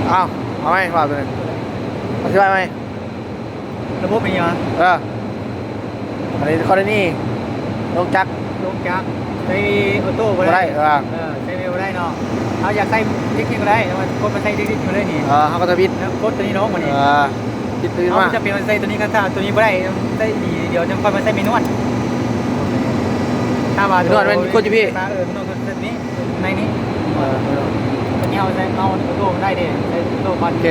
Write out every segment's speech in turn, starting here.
ເອົາ ເອົາໃໝ່ ວ່າໂຕນີ້ ອະທິບາຍໃໝ່ ລະບົບເປັນຫຍັງ? ເອີ ອັນນີ້ກໍລະນີລົງຈັກ ລົງຈັກ ໃຊ້ອໍໂຕ້ບໍ່ໄດ້ ບໍ່ໄດ້ ເອີ ໃຊ້ແມນວນບໍ່ໄດ້ເນາະ. ເຮົາຢາກໃຊ້ເທັກນິກກໍໄດ້ ແຕ່ວ່າກົດມາໃຊ້ເທັກນິກຢູ່ເລີຍນີ້ ເອີ ເຮົາກໍທຳອິດ ແລ້ວກົດໂຕນີ້ລົງບັດນີ້ ເອີ ຕິດຕື່ມາ ເຮົາຈະເປັນໃຊ້ໂຕນີ້ ຄັນຖ້າໂຕນີ້ບໍ່ໄດ້ ໃຊ້ດີ ດຽວຈັ່ງຄ່ອຍມາໃຊ້ແມນວນ ຖ້າວ່າແມນວນແມ່ນກົດຢູ່ພີ້ ເອີ ແມນວນກົດໃສ່ນີ້ ໃນນີ້ ເອີ ເອີ ຕອນນີ້ເຮົາໃຊ້ເອົາໂຕໄດ້ເດ້ ໃຊ້ໂຕກ່ອນ ໂອເຄ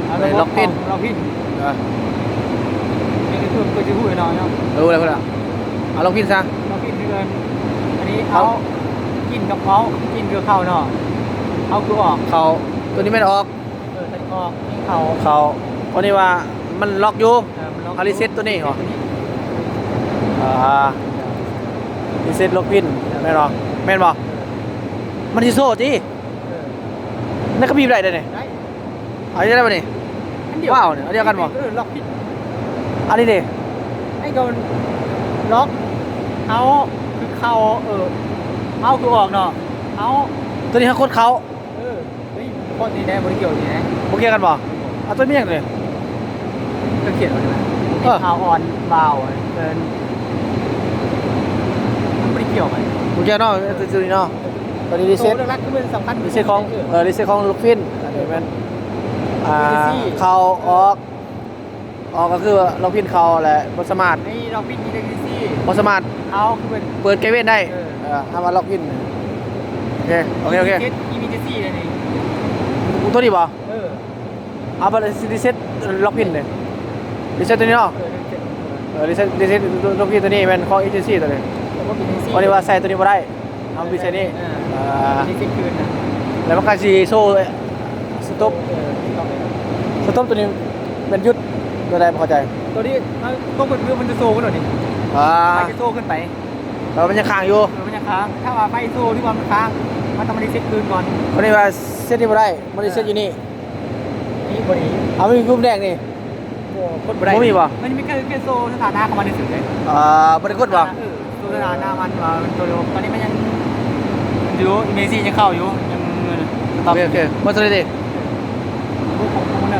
ເອົາ ໄດ້ລັອກພິນ ລັອກພິນ ເອີ ນີ້ຄືເພິ່ນຊິຮູ້ເນາະ ເນາະ ຮູ້ແລ້ວ ຮູ້ແລ້ວ ເອົາລັອກພິນຊະ ລັອກພິນຄືກັນ ອັນນີ້ເອົາ ເອົາ ກິນກັບເອົາ ກິນຄືເຂົ້າເນາະ ເອົາຄືອອກ ເຂົ້າ ໂຕນີ້ແມ່ນອອກ ເອີ ໂຕນີ້ອອກ ກິນເຂົ້າ ເຂົ້າ ໂຕນີ້ວ່າມັນລັອກຢູ່ ເອີ ມັນລັອກ ເຮົາຣີເຊັດໂຕນີ້ເນາະ ອ່າ ຣີເຊັດລັອກພິນ ແມ່ນບໍ່ ແມ່ນບໍ່ ມັນຊິໂຊຕິ ເອີ ນັ້ນກໍບີບໄດ້ເດ້ນີ້ ໄດ້ ເອົາໄດ້ບໍ່ນີ້ ອັນດຽວ ວ້າວ ນີ້ອັນດຽວກັນບໍ່ ເອີ ລັອກຜິດ ອັນນີ້ເດ້ ໄອ້ກໍລັອກ ເອົາ ຄືເຂົ້າ ເອີ ເອົາ ຄືອອກເນາະ ເອົາ ຕົວນີ້ເຮົາກົດເຂົ້າ ເອີ ເຮີ້ຍ ຂໍ້ນີ້ແດ່ ບໍ່ໄດ້ກ່ຽວນີ້ນະ ບໍ່ກ່ຽວກັນບໍ່ ເອົາ ຕົວນີ້ຫຍັງຕົວນີ້ ກໍຂຽນໄວ້ນະ ເອີ ເອົາ ອອນ ບາວ ເອີ ມັນບໍ່ໄດ້ກ່ຽວກັນ ບໍ່ກ່ຽວເນາະ ຕົວນີ້ເນາະ ຕົວນີ້ຣີເຊັດ ໂຕຫຼັກໆຄືມັນສຳຄັນ ຣີເຊັດຂອງ ເອີ ເອີ ຣີເຊັດຂອງລູກຟິນ ອັນນີ້ແມ່ນ ອ່າ ເອີ ເຂົ້າ ອອກ ອອກກໍຄືລັອກພິນເຂົ້າແຫຼະ ບໍ່ສາມາດ ນີ້ລັອກພິນມີແຕ່ ເອີ ບໍ່ສາມາດ ເອົາ ຄືເປີດ ເປີດແກ້ເວັ້ນໄດ້ ເອີ ເອີ ຫາວ່າລັອກພິນ ໂອເຄ ໂອເຄ ໂອເຄ ເຊັດ ມີແຕ່ ເອີ ນີ້ ຕົວນີ້ບໍ່ ເອີ ເອົາໄປຣີເຊັດລັອກພິນເດ້ ຣີເຊັດຕົວນີ້ເນາະ ເອີ ຣີເຊັດ ເອີ ຣີເຊັດ ຣີເຊັດລັອກພິນຕົວນີ້ແມ່ນຂອງເອເຈນຊີຕົວນີ້ ເອີ ບໍ່ມີ ເອເຈນຊີ ເພາະວ່າໃຊ້ຕົວນີ້ບໍ່ໄດ້ ເຮົາມີໃຊ້ນີ້ ເອີ ເອີ ມີສິດຄືນນະ ແລ້ວມັນກໍຊິໂຊສະຕັອບ ເອີ ສະຕັອບຕົວນີ້ແມ່ນຢຸດຕົວໃດບໍ່ເຂົ້າໃຈ ຕົວນີ້ຕົກເປັນພື້ນມັນຈະໂຊຂຶ້ນໂດດນີ້ ອ່າ ມັນຈະໂຊຂຶ້ນໄປ ແລ້ວມັນຍັງຄ້າງຢູ່ ເອີ ມັນຍັງຄ້າງ ຖ້າວ່າໄຟໂຊທີ່ວ່າມັນຄ້າງ ມັນຕ້ອງມາຣີເຊັດຄືນກ່ອນ ຕົວນີ້ວ່າເຊັດນີ້ບໍ່ໄດ້ ມັນຣີເຊັດຢູ່ນີ້ ນີ້ບໍ່ດີ ເອົາ ມີປຸ່ມແດງນີ້ ບໍ່ ກົດບໍ່ໄດ້ ບໍ່ມີບໍ່ ມັນມີແຄ່ ແຄ່ໂຊສະຖານະຂອງມັນຊື່ໆເດ້ ອ່າ ບໍ່ໄດ້ກົດບໍ່ ເອີ ໂຊສະຖານະມັນວ່າມັນໂຕດຽວ ຕອນນີ້ມັນຍັງຢູ່ ອີເມຈີຍັງເຂົ້າຢູ່ ຍັງ ໂອເຄ ໂອເຄ ໝົດເທົ່ານີ້ຕິ ຂອງມັນນະ